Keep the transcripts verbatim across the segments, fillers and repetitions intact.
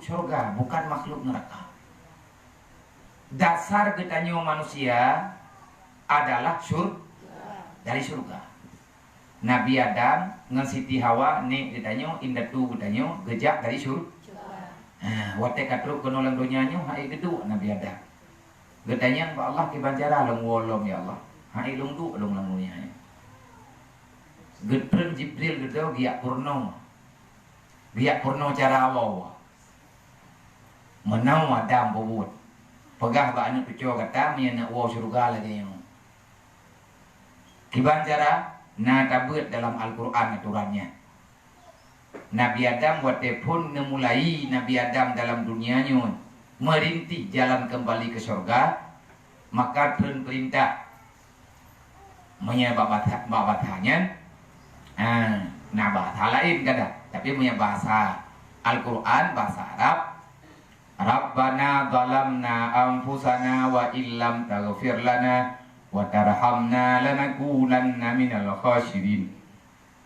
syurga, bukan makhluk neraka. Dasar geutanyoe manusia adalah syur-, dari syurga. Nabi Adam ngon Siti Hawa, nek geutanyoe, indatu geutanyoe, geujak dari syur-, ha, watée ka trok keunoe lam donya nyoe, hai geuduek Nabi Adam. Geutanyong bak Allah, "Kiban cara lôn woe lom, ya Allah? Hai lôn duek lôn lam donya nyoe." Geutreun Jibril geudong geujak peurunoe. Geujak peurunoe cara woe. Meunoe Adam peubuet. Peugah bak aneuk cucoe gata meunyoe neuk woe syeuruga lagée nyoe. Kiban cara? Na tabeuet dalam Al-Qur'an atoran nyan. Nabi Adam watée phon neumulai Nabi Adam dalam dunia nyoe meurintih jalan keumbali keu syeuruga, maka treun peurintah. Meunyoe bak basa, bak basa nyan, ha, na bahasa laén kadang. Tapi meunyoe bahasa Al-Qur'an, bahasa Arab, "Rabbana zalamna anfusana wa illam taghfir lana wa tarhamna lanakunanna minal khasirin."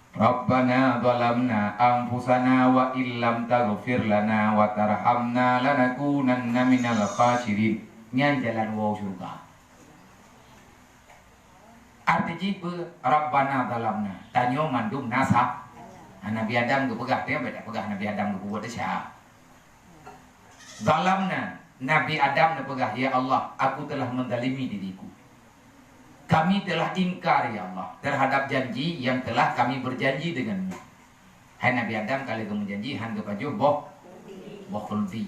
"Rabbana zalamna anfusana wa illam taghfir lana wa tarhamna lanakunanna minal khasirin." Nyan jalan woe syeuruga. Arti jih peue? Rabbana zalamna. Tanyoe mandum na sa-, ha, Nabi Adam geupeugah, tanyoe beda peugah Nabi Adam geupeugah desya. Zalamna, Nabi Adam neupeugah, "Ya Allah, aku telah menzalimi diriku. Kami telah ingkar, ya Allah, terhadap janji yang telah kami berjanji denganmu." Hai Nabi Adam ka lheueh geumeujanji han geupajoh boh, boh khuldi.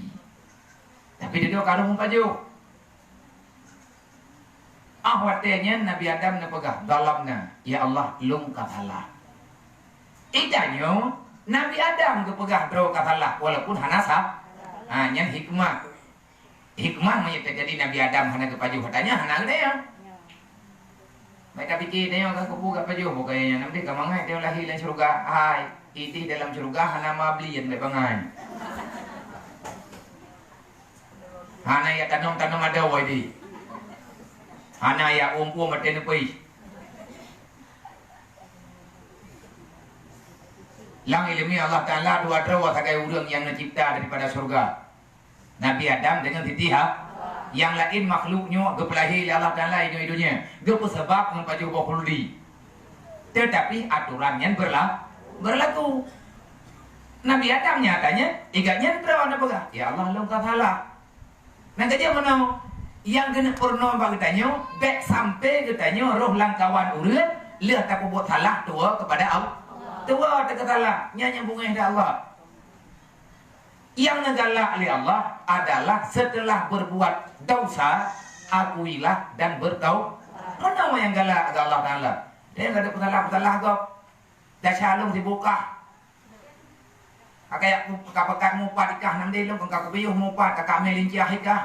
Tapi dudoe ka lheueh meupajoh. Ah, watée nyan Nabi Adam neupeugah, "Zalamna, ya Allah, lôn ka salah." Itanyoe, Nabi Adam geupeugah droe ka salah, walaupun hana sa-, ha, nyan hikmah. Hikmah meunyoe teujadi Nabi Adam hana geupajoh, watée nyan hana geudeh. Baik tapike tanyoe ka kubu geupajoh, bukan nyan, nanti ka mangat dia lahé lam syeuruga. Hai, ideh dalam syeuruga hana mablian baik bangai. Hana ya tanom-tanom ada wai di. Hana ya umpung mati nepi. Lam ileumé Allah Taala dua droe sagai ureuëng nyang neucipta daripada syeuruga. Nabi Adam deungon Siti Ha-, nyang laén makhluk nyoe geupeulahé lé Allah Taala inoe donya, geupeuseubab ngon pajoh boh khuldi. Teutapi atoran nyan beurla-, beurlaku. Nabi Adam nyatanya, igat nyan droe neupeugah, "Ya Allah, lôn ka salah." Nyang keujeuet meunoe, nyang keuneuk peurunoe bak geutanyoe, bék sampai geutanyoe roh lam kawan ureuëng, lheueh tapeubuet salah tuwoe keupada Allah. Tuwoe takeusalah, nyan nyang beungéh di Allah. Nyang neugalak lé Allah adalah setelah berbuat dosa, akuilah dan bertau-, meunoe nyang galak lé Allah Taala. Dia nggak ada peusalah-peusalah gob. Dasya lôn sibukah. Ka kajak peugah-peugah mupat ikah, nam deh lôn ka kupiôh mupat, ka kamé lincah ikah.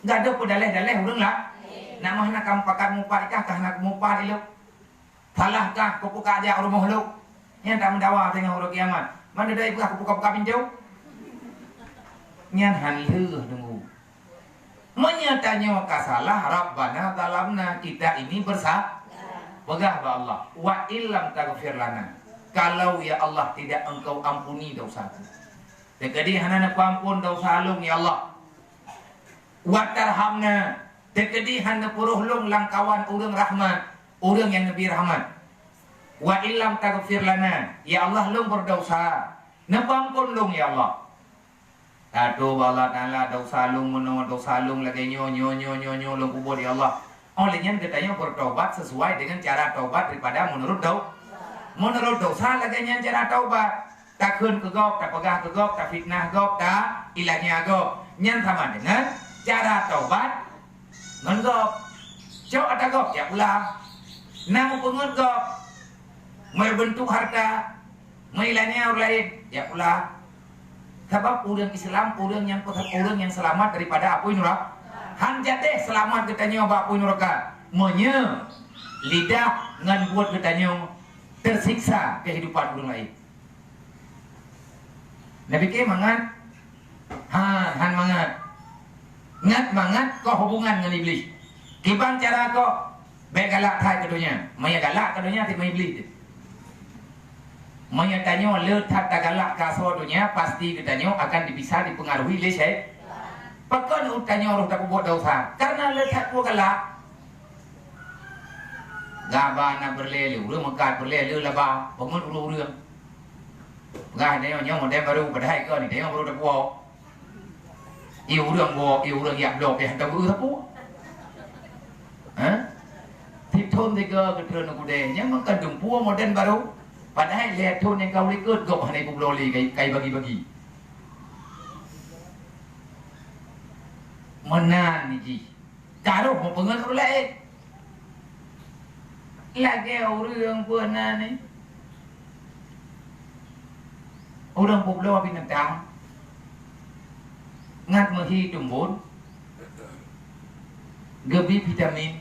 Nggak ada peudaleh-daleh ureuëng lah. Nak mah na kam pakat mupat ikah, kah na mupat ilok. Salah kah, kupeugah jak rumoh lôn. Nyan tak meudawa teungoh uroe kiamat. Mana dai peugah kubuka-buka pintoe? Nyan han lheueh deungoe. Meunyoe tanyoe ka salah, Rabbana zalamna, kita ini bersa-, peugah bak Allah, "Wa illam taghfir lana," kalau, ya Allah, tidak Engkau ampuni dosaku. Teukeudi hana neupeuampon dosa lôn, ya Allah. "Wa tarhamna," teukeudi hana neupeuroh lôn lam kawan ureuëng rahmat, ureuëng nyang neubri rahmat. "Wa illam taghfir lana," ya Allah, lôn berdosa, neupeuampon lôn, ya Allah. Tato bak Allah Taala, "Dosa lôn meunoe, dosa lôn lagée nyoe, nyoe, nyoe, nyoe, nyoe lôn peubuet, ya Allah." Óh lheueh nyan geutanyoe bertobat sesuai dengan cara tobat daripada menurut do-, menurut dosa lagée nyan cara tobat. Takheun keu gob, tapeugah keu gob, tafitnah gob, tailanya gob. Nyan sama dengan cara tobat ngon gob. Cok ata gob, jak pula. Na meupeungeut gob. Meubentuk harta. Meulanya ureuëng laén, jak pula. Sabab ureuëng Islam, ureuëng nyang, ureuëng nyang seulamat daripada apui nuraka. Han jadeh seulamat geutanyoe bak apui nuraka. Meunyoe lidah ngon buet geutanyoe teusiksa keuhidupan ureuëng laén. Nabi ke mangat? Ha, han mangat. Ngat mangat kok hubungan ngon Iblih. Kiban cara kok? Bék galak that keu donya. Meunyoe galak keu donya, tieb Iblih tu. Meunyoe tanyoe le that tagalak keu asoe donya, pasti geutanyoe akan bisa dipeungaruhi lé syaitan. Pakon tanyoe roh tapeubuet desya? Karena le that peue galak. Gaba na peureulée le, ureuëng meukat peureulée le laba, peungeut ureuëng-ureuëng. Peugah tanyoe nyoe model barô, padahai kon tanyoe barô tapuwoe. Ie ureuëng woe, ie ureuëng jak bloe pih hana tapeue sapeue. Hah? Sithon sigoe geutreun u keudè, nyan meukeudong peue model barô. Padahai lhèe thon nyang ka u likot gob hana ipubloe lé kai, kai bagi-bagi. Meunan jih. Ka roh meupeungeut ureuëng laén. Lagèe ureuëng peue na ni. Ureuëng peubloe binatang ngat meuhi tumbon, geubi vitamin,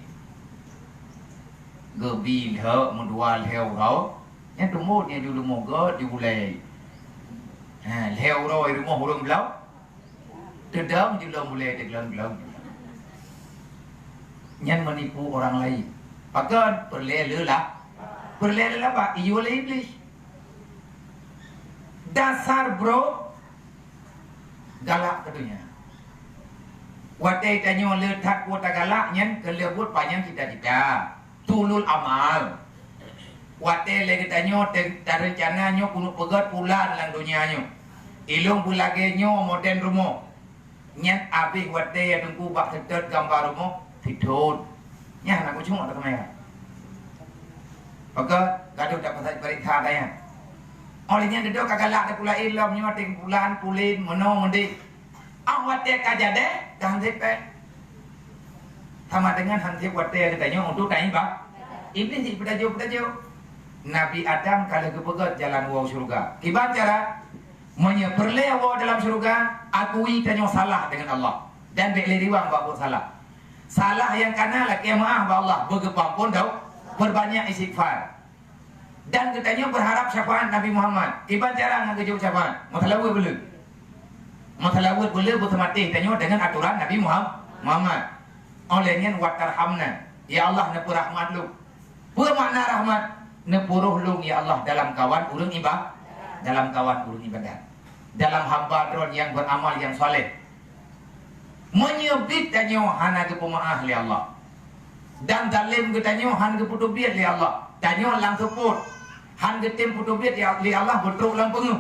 geubi lhèe meudua lhèe uroe, nyan tumbon nyan di rumoh geuh di ulèe. Ha, lhèe uroe di rumoh ureuëng bloe. Teudong jilom ulèe teuglong-glong. Nyan meunipu orang lain. Pakon? Peureulée leulah. Peureulée leulah bak iyue lé Iblih. Dasar brok galak keu donya. Watée tanyoe le that kuota galak nyan keu leubuet panyang cita-cita. Tulul amal. Watée lé geutanyoe te-, tareuncana nyoe keuneuk peugét pulan lam donya nyoe. Ilong beulagée nyoe modern rumoh. Nyan abéh watée ya teungku bak seutôt gamba rumoh, sithon. Nyan hana kucung atau keumayan. Peugét gadoh dapat pareksa daya. Oleh nyan geudoh ka galak teukulai lom nyoe teng pulan, pulen, meunoe, meudeh. Óh watée ka jadeh, ka han sép péng. Sama dengan han sép watée geutanyoe untuk taiba. Iblih jih peudajoh-peudajoh. Nabi Adam ka lheueh geupeugét jalan woe syeuruga. Kiban cara? Meunyoe peureulée woe dalam syeuruga, akui tanyoe salah dengan Allah dan bék lé riwang bak buet salah. Salah nyang kana lakée meuáh bak Allah, beugeupampon dau, peurbanyak istighfar. Dan geutanyoe beuharab syafaat Nabi Muhammad. Kiban cara ngon geujok syafaat? Meuseulaweuet beu le. Meuseulaweuet beu le beuseumatéh tanyoe deungon atoran Nabi Muham-, Muhammad. Óh lheueh nyan, "Wa tarhamna." Ya Allah, neupeurahmat lôn. Peue makna rahmat? Neupuroh lôn, ya Allah, dalam kawan ureuëng iba-, dalam kawan ureuëng ibadat. Dalam hamba Droe nyang beuramal nyang saleh. Meunyoe biet tanyoe hana geupeumeuáh lé Allah, dan zalém geutanyoe han geupeuteubiet lé Allah, tanyoe lam seupôt, han geutem peuteubiet lé Allah, beutrok lam peungeuh.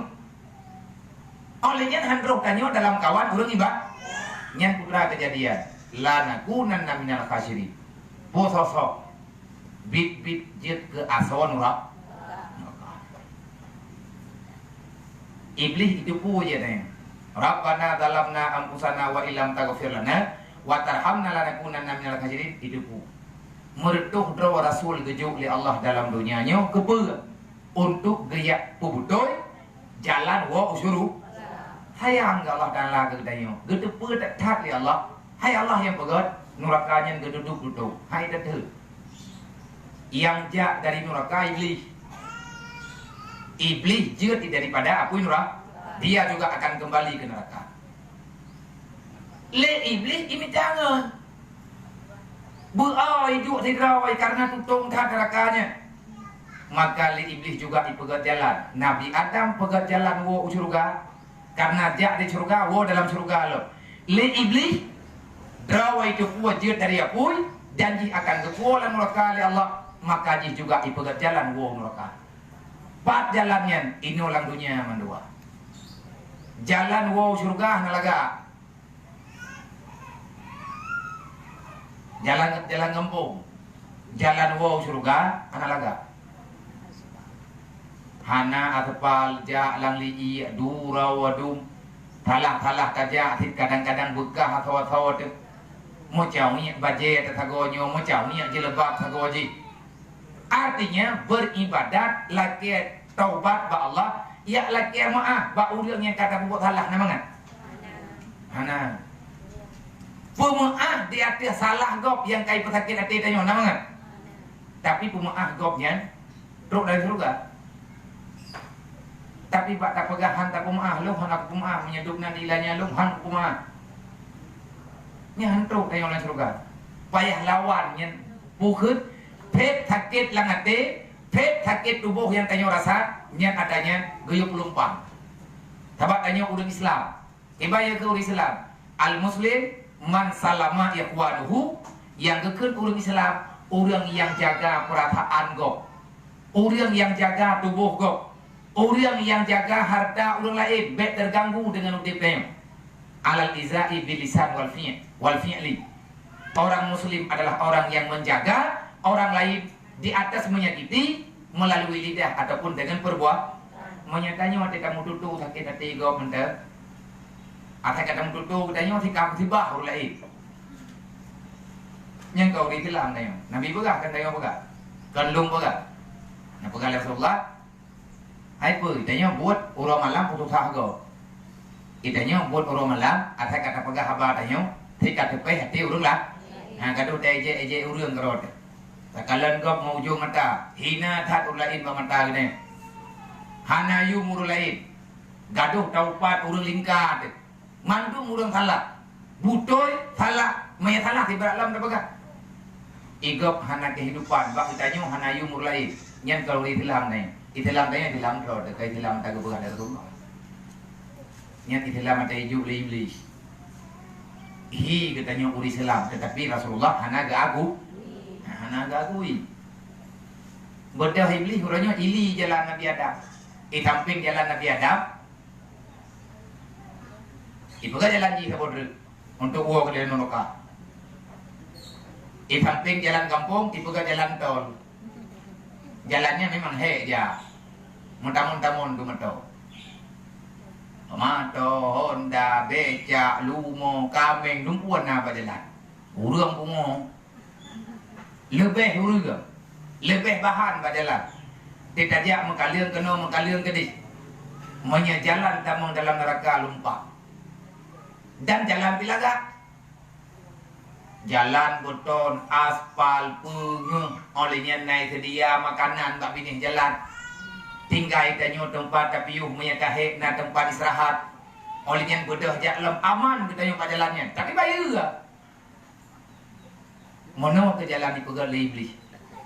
Óh lheueh nyan han troh tanyoe dalam kawan ureuëng iba-, nyan putra keujadian, "Lanakunanna minal khasirin." Peue sosok? Biet-biet jeuet keu asoe nura-, nuraka. Iblih jiteupeue jeuet nyan, "Rabbana zalamna anfusana wa illam taghfir lana wa tarhamna lanakunanna minal khasirin," jiteupeue. Meureutoh droe rasul geujok lé Allah dalam donya nyoe keupeue? Untuk geujak peubeutôi jalan woe u syuru-, sayang keu Allah Taala keu geutanyoe. Geuteupeue that-that lé Allah, hai Allah nyang peugét, nuraka nyan geududuek tutong. Hai teuteue. Nyang jak dari nuraka Iblih. Iblih jeuet daripada apui nuraka. Dia juga akan kembali ke neraka. Lé Iblih imita ngon. Beu-o iduek sidroe karena tutong that nuraka nyan. Maka lé Iblih juga ipeugét jalan. Nabi Adam peugét jalan woe u syeuruga. Karena jak di syeuruga, woe dalam syeuruga lom. Lé Iblih, droe iteupeue jeuet dari apui, dan jih akan geupuwoe lam nuraka lé Allah, maka jih juga ipeugét jalan woe nuraka. Pat jalan nyan, inoe lam donya mandua. Jalan woe syeuruga hana lagak. Jalan, jalan gampông. Jalan woe syeuruga hana lagak. Hana aspal, jak lam liek, dura wadum. Salah-salah tajak, sit kadang-kadang beukah asoe-asoe teuk. Meucaweuek bajée teusagoe nyoe, meucaweuek jilbab sagoe jih. Artinya, beuribadat lakée taubat bak Allah, jak lakée meuáh bak ureuëng nyang ka tapeubuet salah, na mangat? Hana. Peumeuáh di ateueh salah gob nyang ka ipeusakét até tanyoe, na mangat? Tapi peumeuáh gob nyan trok dari syeuruga. Tapi bak tapeugah han tapeumeuáh, lôn hana kupeumeuáh, meunyoe dum nan ilanya lôn han kupeumeuáh. Nyan han trok tanyoe lam syeuruga. Payah lawan nyan, bukeuet, phét sakét lam até, Phet sakét tuboh nyang tanyoe rasa, nyan atra nyan geuyue peulumpang. Sabab tanyoe ureuëng Islam. Kiban keu ureuëng Islam, al-muslim man salama ikhwanuhu, nyang geukheun ureuëng Islam, ureuëng nyang jaga peurasaan gob, ureuëng nyang jaga tuboh gob, ureuëng nyang jaga hareuta ureuëng laén bék teuganggu deungon udeb tanyoe. Alal izai bil lisan wal fi'l, wal fi'li. Orang muslim adalah orang yang menjaga orang lain di atas menyakiti melalui lidah ataupun dengan perbuatan. Meunyoe tanyoe teuka meututoe sakét até gob mantong, asai ka tameututoe geutanyoe sikam sibah ureuëng laén. Nyang ka ureuëng Islam tanyoe. Nabi peugah, kan tanyoe peugah. Kan lôn peugah. Nyang peugah lé Rasulullah, hai peue, tanyoe buet uroe malam putôh sagoe. Geutanyoe buet uroe malam, asai ka tapeugah haba tanyoe, sika teupéh até ureuëng lah. Ha, gadoh taéjek-éjek ureuëng keurot. Takalon gob meuujong mata, hina that ureuëng laén bak mata geutanyoe. Hana yum ureuëng laén. Gadoh taupat ureuëng lingka teuh. Mandum ureuëng salah. Beutôi salah, meunyo salah sibarat lom tapeugah. Igob hana kehidupan, bak geutanyoe hana yum ureuëng laén. Nyan ka ureuëng Islam nyan. Islam tanyoe Islam droe, teuka Islam tapeugah dari Rasulullah. Nyan Islam ata ijuk lé Iblih. Hi geutanyoe ureuëng Islam, tetapi Rasulullah hana geuaku, hana geuakui. Beudôh Iblih uroe nyoe ili jalan Nabi Adam. Di samping jalan Nabi Adam, ipeugah jalan jih saboh treuk untuk woe keudeh nuraka. Di samping jalan gampông, ipeugah jalan tol. Jalan nyan memang hék jak. Meutamon-tamon keu moto. Moto, honda, becak, leumo, kaméng, dumpeue na bak jalan. Ureuëng pungo. Leubeh ureuëng, leubeh bahan bak jalan. Teutajak meukaleueng keunoe meukaleueng keudeh. Meunyoe jalan tamong dalam neuraka lumpah. Dan jalan pih lagak. Jalan beuton, aspal, peungeuh, óh lheueh nyan na seudia makanan bak binéh jalan. Tinggai tanyoe teumpat tapiôh meunyoe ka hék na teumpat istirahat. Óh lheueh nyan beudôh jak lom aman geutanyoe bak jalan nyan. Tapi bayeue. Meunoe keuh jalan ipeugét lé Iblih.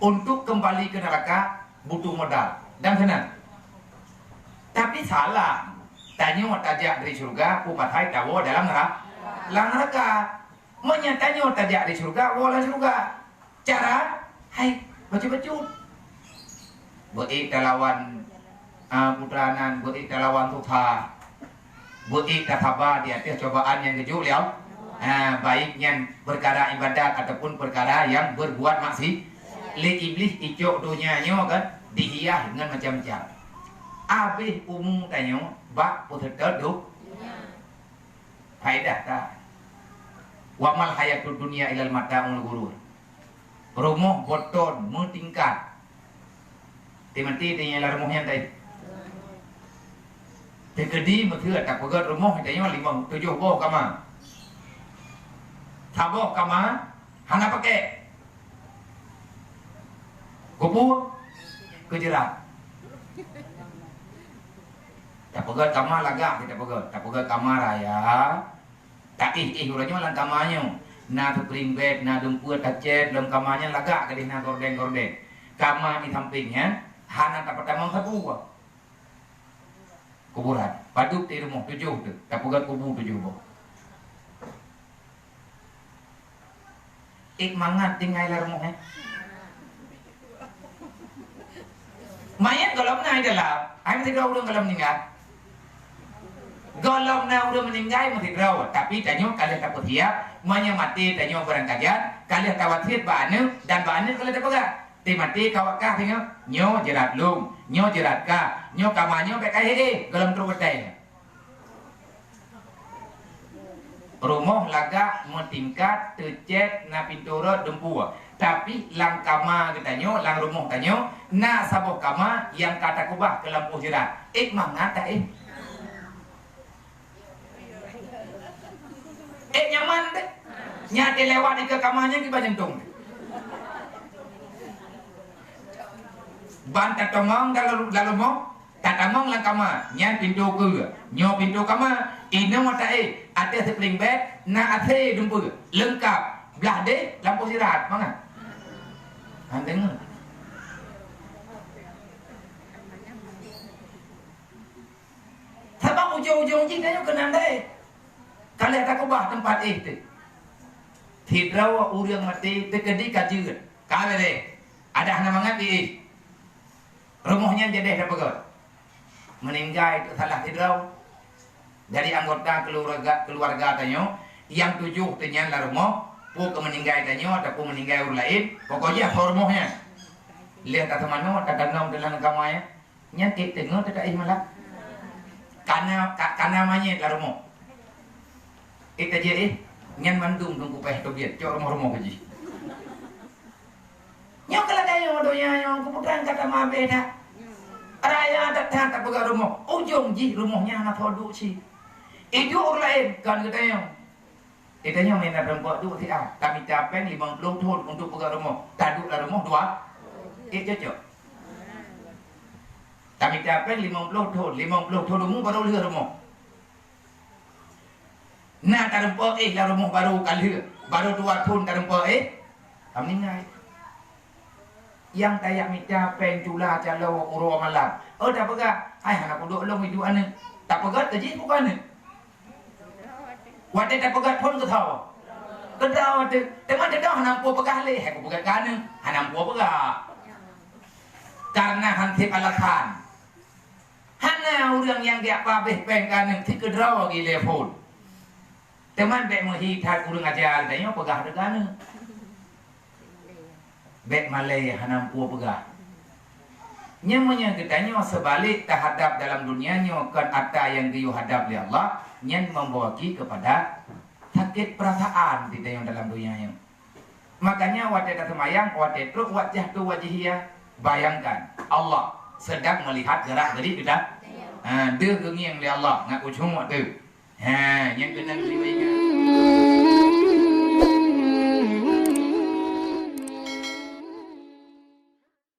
Untuk keumbali keu neuraka butuh modal dan seunang. Tapi salah, tanyoe tajak dari syeuruga, peue pasai tawoe dalam neura-, lam neuraka. Meunyoe tanyoe tajak dari syeuruga, woe lam syeuruga. Cara, hai, bacut-bacut. Beuék talawan, ah, putra nan, beuék talawan tuha. Beuék tasaba di ateueh cobaan nyang geujok lé Allah. Ah, baik nyan peukara ibadat ataupun peukara nyang berbuat maksi-, lé Iblih icok donya nyoe kan dihias ngon macam-macam. Abéh umu tanyoe bak peuseutôt do-, faedah that. Wa mal hayatud dunya illa mata'ul ghurur. Rumoh beuton meutingkat. Teumaté teunyang lam rumoh nyan tadi. Teukeudi meukeue tapeugét rumoh tanyoe limong tujoh boh kama. Saboh kama hana pakék. Kubu keu jeurat. Tapeugét kama lagak, tapeugét, tapeugét kama raya. Taéh-éh uroe nyoe lam kama nyoe. Na spring bed, na dumpeue tacet, lom kama nyan lagak keudeh na gorden-gorden. Kama di sampéng nyan hana tapeutamong sapeue. Kuburan. Padub di rumoh tujoh teuh, tapeugét kubu tujoh boh. Ék mangat tinggai lam rumoh, eh. Manyét gohlom na di dalam, hai meusidroe ureuëng gohlom meuninggai. Gohlom na ureuëng meuninggai meusidroe, tapi tanyoe ka lheueh tapeusiap, meunyoe maté tanyoe beurangkajan, ka lheueh tawasiet bak aneuëk dan bak aneuëk ka lheueh tapeugah. Teumaté ka wakah singoh, nyoe jeurat lôn, nyoe jeurat kah, nyoe kama nyoe bék ka éh-éh gohlom trok geutai. Rumoh lagak meutingkat, teucét, na pintoe rot dumpeue. Tapi lam kama geutanyoe, lam rumoh tanyoe, na saboh kama nyang ka takeubah keu lampôh jeurat. Ék mangat taéh. Ék nyaman teuh. Nyan lewat dikeue kama nyan kiban nyentong. Ban tatamong dalam, dalam rumoh, tatamong lam kama, nyan pintoe keue. Nyoe pintoe kama, inoe taéh, ateueh spring bed, na AC dumpeue, leungkap, blah deh, lampôh jeurat, mangat. Han deungoe. Ujong-ujong jih tanyoe keunan deh. Ka lheueh takeubah teumpat éh teuh. Sidroe ureuëng maté teukeudi ka jeuet. Ka lheueh deh. Adak hana mangat diéh. Rumoh nyan jadeh tapeugah. Meuninggai teuk salah sidroe. Dari anggota keuluwarga, keuluwarga tanyoe nyang tujoh teuh nyan lam rumoh, peue keu meuninggai tanyoe ataupun meuninggai ureuëng laén, pokok jih asai rumoh nyan. Lheueh tateumanoe, tatanom dalam agama nyan. Nyan ék teungoh teuka éh malam. Kana, ka, kana manyét lam rumoh. Ék tajak éh, nyan mandum teungku péh teubiet, cok rumoh-rumoh jih. Nyoe keuh lagée nyoe donya nyoe, keuputrang ka tamabeh that. Raya that-that tapeugah rumoh, ujong jih rumoh nyan hana po duek cit. Iduek ureuëng laén kon geutanyoe. Geutanyoe meunan rumpok duek siat, tamita péng limong ploh thon untuk peugah rumoh, taduek lam rumoh dua. Ék cocok. Tamita péng limong ploh thon, limong ploh thon umu baru lheueh rumoh. Na tarumpok éh lam rumoh baru ka lheueh, baru dua thon tarumpok éh, ka meuninggai. Nyang tajak mita péng cula caloe uroe malam. Oh, tapeugah, "Hai, hana kuduek lôn iduek aneuk." Tapeugah teuh jih bukan aneuk. Watée tapeugah phon keudroe. Keudroe teuh. Teuma teudoh hana muphom peugah lé, hai kupeugah keu aneuk, hana muphom peugah. Karena hanseb alasan. Hana ureuëng nyang geujak pabeh péng keu aneuk, sikeudroe geuh lé phon. Teuma bék meuhi that ureuëng aja geutanyoe peugah deungon aneuk. Bék malée hana muphom peugah. Nyan meunyoe geutanyoe seubalek tahadab dalam dunia nyoe kon atra nyang geuyue hadab lé Allah, nyan membawa ki keupada sakét peurasaan di tanyoe dalam dunia nyoe. Makanya watée taseumayang, watée trok wajah tu wajah ia, bayangkan Allah sedang melihat gerak-gerik kita. Ha, deuh geungieng lé Allah ngat ucung waktu. Ha, nyang keunan geuyue ingat.